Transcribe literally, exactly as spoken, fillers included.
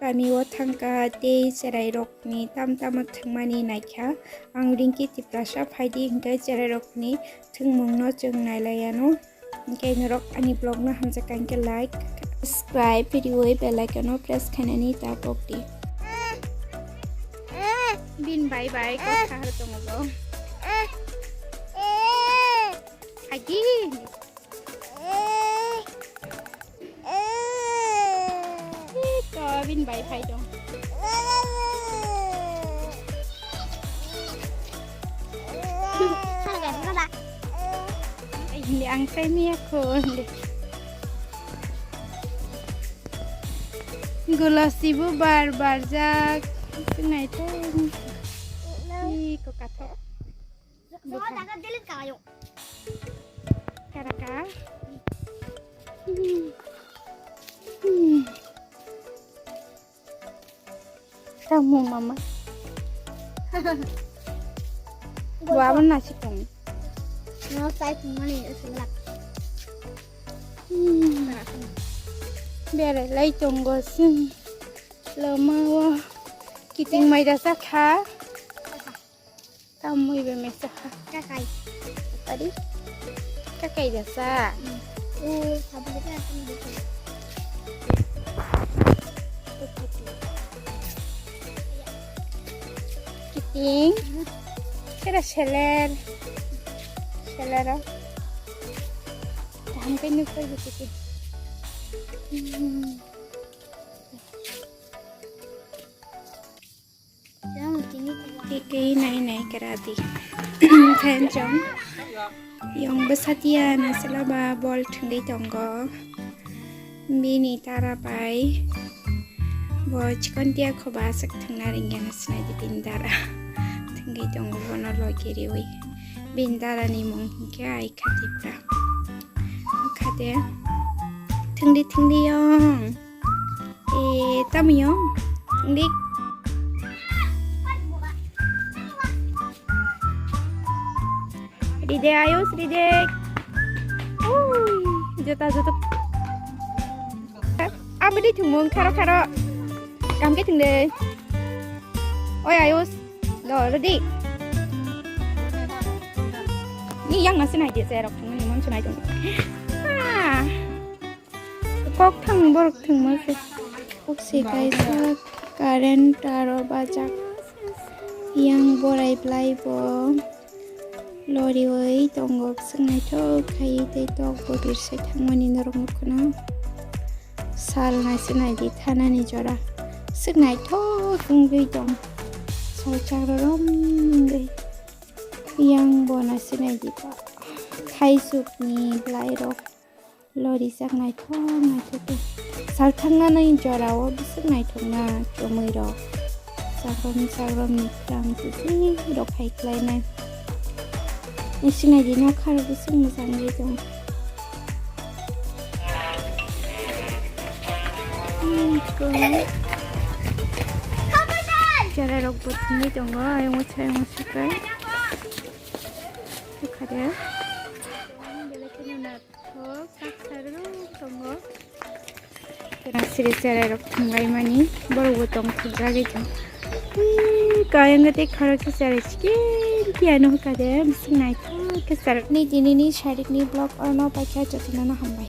Kami o thangkha tei cherai rokni tam tamo thwngmani naikha. Ang Rinki Tiprasa phaidi hwnkhe cherai rokni thwngmungno chwng nailaiano. Hwnkhe norok ani vlog no hamjakha hwnkhe like, subscribe, video bai bell icon no press khainani ta pokdi. Bin bai bai kok kahar tongo bo. Agi. Ih, to bini bai phai dong. Hindi ang kay miya ko hindi. Gula sibu bar barjak. Sinai to. Ih, ko kathok. Bukan. Karaka. Hmm. Hmm. Kamu mama. Gua mana sih kamu? No, saya cuma nih, sebelah. Hmm. Bere lai tongo sih. Lama wa. Kiting mai dasa kha. Tamwi be mesa ha. Kakai. Tadi? Kakai jasa. Hmm. Oh, sabi kita akan gitu. Kiting. Kira seler. Seler. Tahan kayo nukar gitu. Hmm. Kiki nai nai karati. Thanchong. Yong besatia na selaba bol thwngwi tongo. Bini tara bai bo chikontia khoba aswk thwngna ringya na sinai di bini dara. Thwngwi tongo bono logi riwi. Bini dara ni mung hwnkhe ai khatipra. Khade. Thwngdi thwngdi yong. Eh, tamo yong? Dik. Ride ayos, ride. Ui, jota, jota. Abdi thumung kharo kharo. Kam ke thung de. Oi ayos. Lo, ready. Ni yang nasi nai dia serok thumung ni mon sunai thung. Ah. Kok thang borok thangma se. Kok se kaisa current taro bajak. Yang borai blai bo loriwi tongo, swk naithok khai tei tok bo birsai thangmani norok nukhuno. Sal naisi naidi thanani jora swk naithok wngwi tong. Sal chagra rom wngwi yang bo naisi naidi thaisukni blai rok. Lorijak naithok naithok khe. Salthangna nai jorao bwswk naithokna chumui rok. Sagrom sagrom ni khwrang tisi rok hai khlainai. Nai sinai di nokha rok bwswk mwchangwi tong. Hmm, chikon. Cherai rok bo thwngwi tongo, ayung mwchai mwchai kai. Bwkha de. Belai kheno na. Thok, kak sarung tongo. Siri cherai rok thanglaimani, borok bo tong thokjagwi tong. Ui, kayang tei khoroksa cherai chikin phiya no kade, bising naithok khe cherai. Ni tini ni sarik ni vlog orno paikha jotono no hambai.